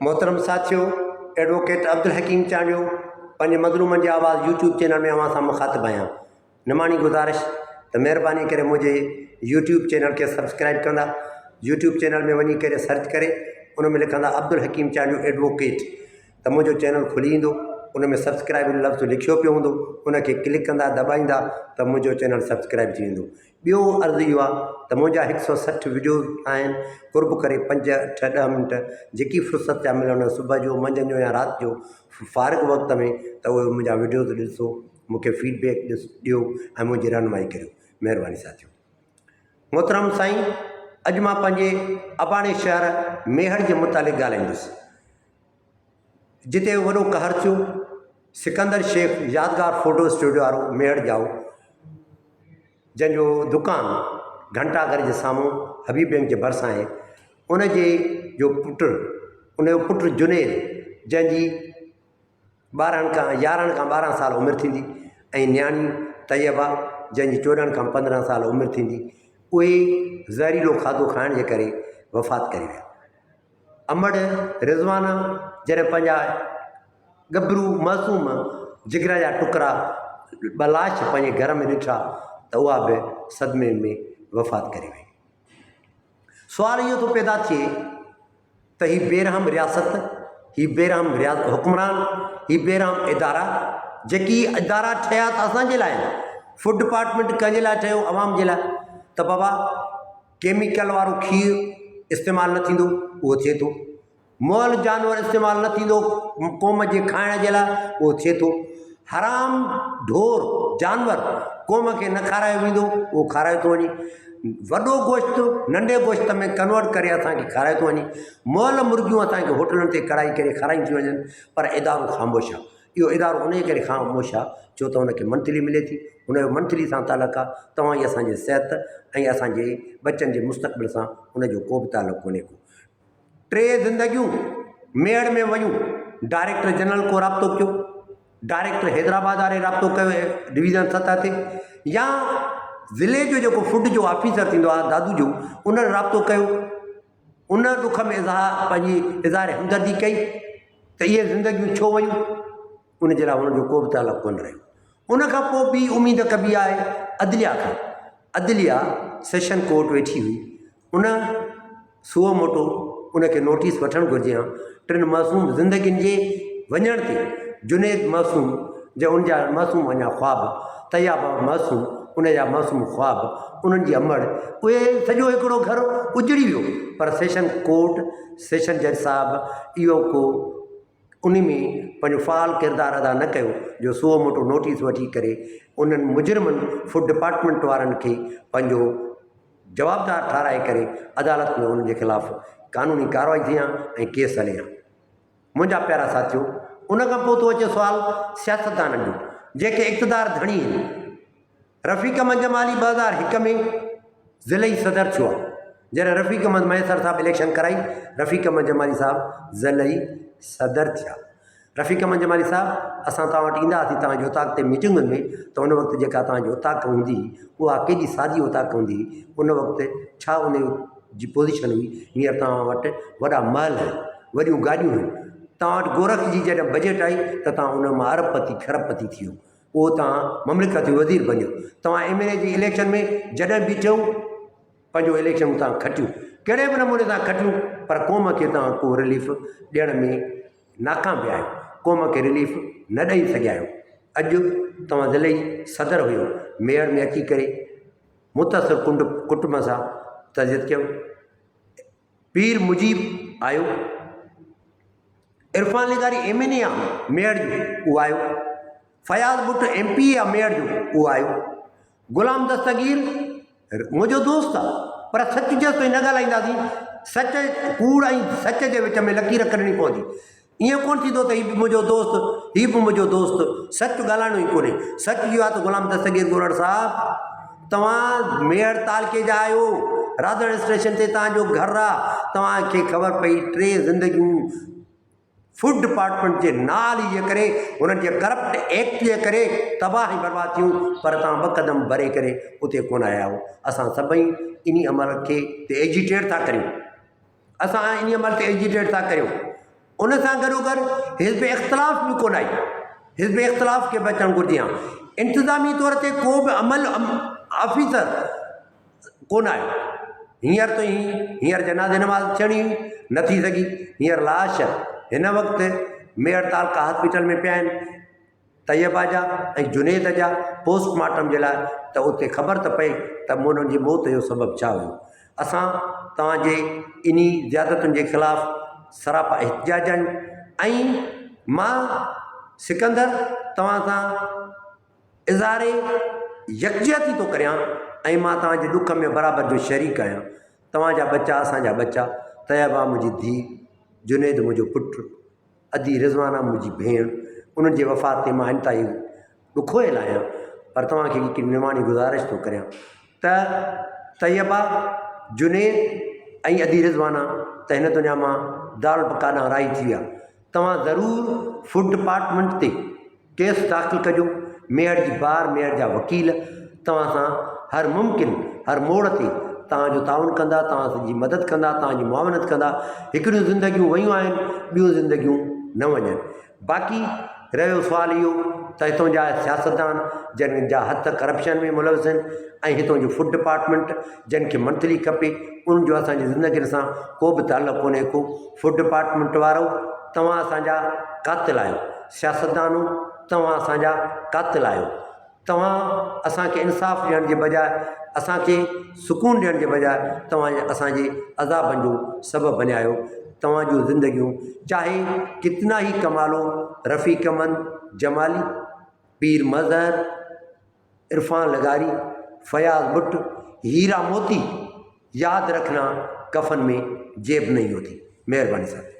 محترم ساٿيو ايڊووڪيٽ عبدالحڪيم چانڊيو پنهنجي مظلومن جي آواز يوٽيوب چينل ۾ اوهان سان مخاطب آهيان نماڻي گذارش ته مهرباني ڪري منهنجي يوٽيوب چينل کي سبسڪرائب ڪندا يوٽيوب چينل ۾ وڃي ڪري سرچ ڪري ان ۾ لکندا عبدالحڪيم چانڊيو ايڊووڪيٽ ته منهنجو چينل کلي ايندو ان ۾ سبسڪرائب لفظ لکيو پيو هوندو ان کي ڪلڪ ڪندا دٻائيندا ته منهنجو چينل سبسڪرائب ٿي ويندو ٻيو عرض اهو آهي ته منهنجا هڪ سو 60 وڊيوز آهن، قرب ڪري پنج، اٺ، ڏهه منٽ جيڪي فرصت پيا ملن صبح جو، منجهند جو يا رات جو فارغ وقت ۾ ته اهي منهنجا وڊيوز ڏسو مون کي فيڊ بيڪ ڏيو ۽ منهنجي رهنمائي ڪريو. مهرباني ساٿيو. محترم سائين اڄ مان پنهنجي اباڻي شهر ميهڙ جي متعلق ڳالهائيندس. جتي وڏو قهر ٿيو. سڪندر شيخ يادگار فوٽو اسٽوڊيو وارو ميهڙ ڄائو، جنهن جو دڪان گهنٽا گهر جي سامهون حبيب بينڪ جي ڀرسان آهي. ان جي جو پٽ ان جو پٽ جنيد جنهن جي 12 کان 11 کان 12 سال عمر ٿيندي ۽ نياڻي طيبه جنهن جي 14 کان 15 سال عمر ٿيندي، اهي زهريلو کاڌو کائڻ جي ڪري وفات ڪري ويا. امڙ رضوانه جڏهن پنهنجا ڳڀرو معصوم جگر جا ٽڪرا ٻه لاش پنهنجي گهر ۾ ڏٺا ته اها به صدمي ۾ وفات ڪري وئي. سوال اهو ٿو پيدا ٿئي ته هي بيرحم رياست، هي بيرحم حڪمران، هي بيرحم ادارا جيڪي ادارا ٺهيا ته اسان جي لاء آهن، فوڊ ڊپارٽمينٽ ڪنهن جي لاء ٺهيو عوام جي لاء ته بابا ڪيميڪل وارو کير استعمال نه ٿيندو اهو ٿئي ٿو. مئل جانور استعمال نه ٿيندو قوم جي کائڻ جي لاء اهو ٿئي ٿو. حرام ڍور جانور قوم کي نه کارايو ويندو اهو کارايو ٿو وڃي. وڏو گوشت ننڍي گوشت ۾ ڪنورٽ ڪري اسان کي کارايو ٿو وڃي. مئل مرغيون اسان کي هوٽلن تي ڪڙهائي ڪري کارايون ٿيون وڃن پر ادارو خاموش آهي. اهو ادارو انهيء ڪري خاموش آ ڇو ته ان کي منٿلي ملي ٿي، ان جو منٿلي سان تعلق آ، توهان ئي اسان جي صحت ۽ اسان جي ٻچن جي مستقبل سان ان جو ڪو به تعلق ڪونهي ڪو. ٽي زندگيون ميهڙ ۾ ويون، ڊائريڪٽر جنرل ڪو رابطو ڪيو، ڊائريڪٽر حيدرآباد واري رابطو ڪيو ڊويزن سطح تي يا ضلعي جو جيڪو فوڊ جو آفيسر ٿيندو آ دادو جو ان رابطو ڪيو، ان ڏک ۾ اظهار پنهنجي اظهار همدردي ڪئي. ته اهي زندگيون ڇو ويون؟ ان جي لاء هن جو ڪو به تعلق ڪونه رهيو. ان کان پوء ٻي اميد ڪبي آهي عدليه کان. عدليه سيشن ڪورٽ ويٺي هئي. ان سو موٽو ان کي نوٽيس وٺڻ گهرجي ها. ٽن معصوم زندگين جي وڃڻ تي جنيد معصوم جا ان جا معصوم اڃا خواب، طيبه معصوم ان جا معصوم خواب، انهن جي امڙ، اهي سڄو هڪڙو گهر اجڙي ويو پر سيشن ڪورٽ سيشن جج صاحب اهو ڪو ان ۾ پنهنجو فعال ڪردار ادا نه ڪيو جو سو موٽو نوٽيس وٺي ڪري انهن مجرمن فوڊ ڊپارٽمينٽ وارن کي پنهنجو جوابدار ٺهرائي ڪري عدالت ۾ انهن جي خلاف قانوني ڪارروائي ٿئي ها ۽ ڪيس هلي ها. منهنجا پيارا ساٿيو ان کان پوء ٿو اچي سوال سياستدانن جو جيڪي اقتدار ڌڻي آهن. رفيق احمد جمالي 2001 ۾ ضلعي صدر ٿيو آهي. جڏهن رفيق احمد مهيسر صاحب اليڪشن ڪرائي رفيق احمد جمالي صاحب ضلعي صدر ٿيا. رفيق احمد جمالي صاحب اسان توهان وٽ ايندا هئاسين توهان جي اوطاق تي ميٽنگن ۾ ته ان وقت جيڪا توهان جي اوطاق هوندي هئي اها ڪيڏي سادي اوطاق هوندي هئي ان وقت ڇا ان جي پوزيشن هئي هينئر توهان وٽ وڏا محل آهن وڏيون گاڏيون آهن توهان وٽ گورک جي جڏهن بجيٽ آئي ته توهان ان مان ارب پتي کرب پتي ٿي ويو پوء توهان مملڪت جو وزير بنيو. توهان ايم اين اي جي اليڪشن ۾ جڏهن بيٺيو پنهنجو اليڪشن توهان کٽيو ڪهڙي به نموني سان کٽيو پر قوم کي توهان ڪو رليف ڏيڻ ۾ ناڪام ويا آهيو قوم کي رليف نه ڏئي سگهيا آهيو. اڄ توهان ضلعي صدر هيو ميهڙ ۾ اچي ڪري متاثر ڪنڊ ڪٽنب سان تعزيت ڪيو. پير مجيب آيو. عرفان لغاري ايم اين اي آ ميهڙ جو اهو آيو. فياض ٻٽ ايم پي اي آ ميهڙ جو اهو آيو. غلام دستگير منهنجو دوست آ پر سچ جيستائين نه ڳالهائينداسين سچ ڪوڙ ۽ سچ جي وچ ۾ لڪير ڪڍڻي پوندي. ائين ڪونه ٿيندو ته هي به منهنجو دوست، هي به منهنجو دوست، سچ ڳالهائڻو ئي ڪونهي. سچ اهو آهي ته غلام دستگير ڳورڙ صاحب توهان ميهڙ تعلقي جا آهيو، راڌڻ اسٽيشن تي توهان جو گهر آ، توهان کي خبر پئي ٽي زندگيون فوڊ ڊپارٽمينٽ جي نااهلي جي ڪري، هنن جي ڪرپٽ ايڪٽ جي ڪري تباهه ۽ برباد ٿيون پر توهان ٻه قدم ڀري ڪري اتي ڪونه آيا آهيو. اسان سڀئي انهي عمل کي تي ايجيٽيٽ ٿا ڪريون. اسان انهي عمل تي ايجيٽيٽ ٿا ڪريون. ان سان گڏوگڏ حزب اختلاف به ڪونه آئي. حزب اختلاف کي به اچڻ گهرجي ها. انتظامي طور تي ڪو به عمل آفيسر ڪونه آيو. هينئر تائين هينئر جنازي نماز ٿيڻي هئي نه ٿي سگهي. هينئر لاش هن وقت ميهڙ تعلقه هاسپيٽل ۾ پيا آهن. طيبه جا ۽ جنيد جا پوسٽ مارٽم جي لاء ته اتي خبر ته پئي ته انهن جي موت جو سبب ڇا هيو. اسان توهان جي انهي زيادتن جي خلاف سراپا احتجاج آهيون ۽ مان سڪندر توهان سان اظهار يڪجهتي ٿو ڪريان ۽ مان توهان جي ڏک ۾ برابر جو شريڪ آهيان. توهان جا ٻچا اسان جا ٻچا، طيبه منهنجي ڌيء، جنيد منهنجو پٽ، ادي رضوانه منهنجي ڀيڻ انهن جي وفات تي مان انتهائي ڏکويل آهيان پر توهان کي هڪ نماڻي گذارش ٿو ڪريان ته طيبه، جنيد ۽ ادي رضوانه ته هن دنيا مان دارالبقا ڏانهن راهي ٿي ويا توهان ضرور فوڊ ڊپارٽمينٽ تي ڪيس داخل ڪجو، ميهڙ جي بار ميهڙ جا وڪيل توهان سان هر ممڪن هر موڙ تي توهان جو تعاون ڪندا، توهان جي مدد ڪندا، توهان جي معاونت ڪندا، هڪڙيون زندگيون ويون آهن ٻيون زندگيون نه وڃن. باقي رهيو سوال اهو ته هتون جا سياستدان جن جا هٿ ڪرپشن ۾ ملوث آهن ۽ هتون جو فوڊ ڊپارٽمينٽ جن کي منٿلي کپي انهن جو اسان جي زندگين سان ڪو به تعلق ڪونهي ڪو فوڊ ڊپارٽمينٽ وارو توهان اسان جا قاتل آهيو. سياستدانو توهان اسان جا قاتل آهيو. توهان اسان کي انصاف ڏيڻ جي بجاء اسان کي سڪون ڏيڻ جي بجاء توهان اسان جي عذابن جو سبب بنيا آهيو. توهان جون زندگيون چاهي ڪتنا هي ڪمالو رفيق امن جمالي، پير مظهر، عرفان لغاري، فياض ٻٽ، هيرا موتي ياد رکنا ڪفن ۾ جيب نهين هوتي. مهرباني ساٿيو.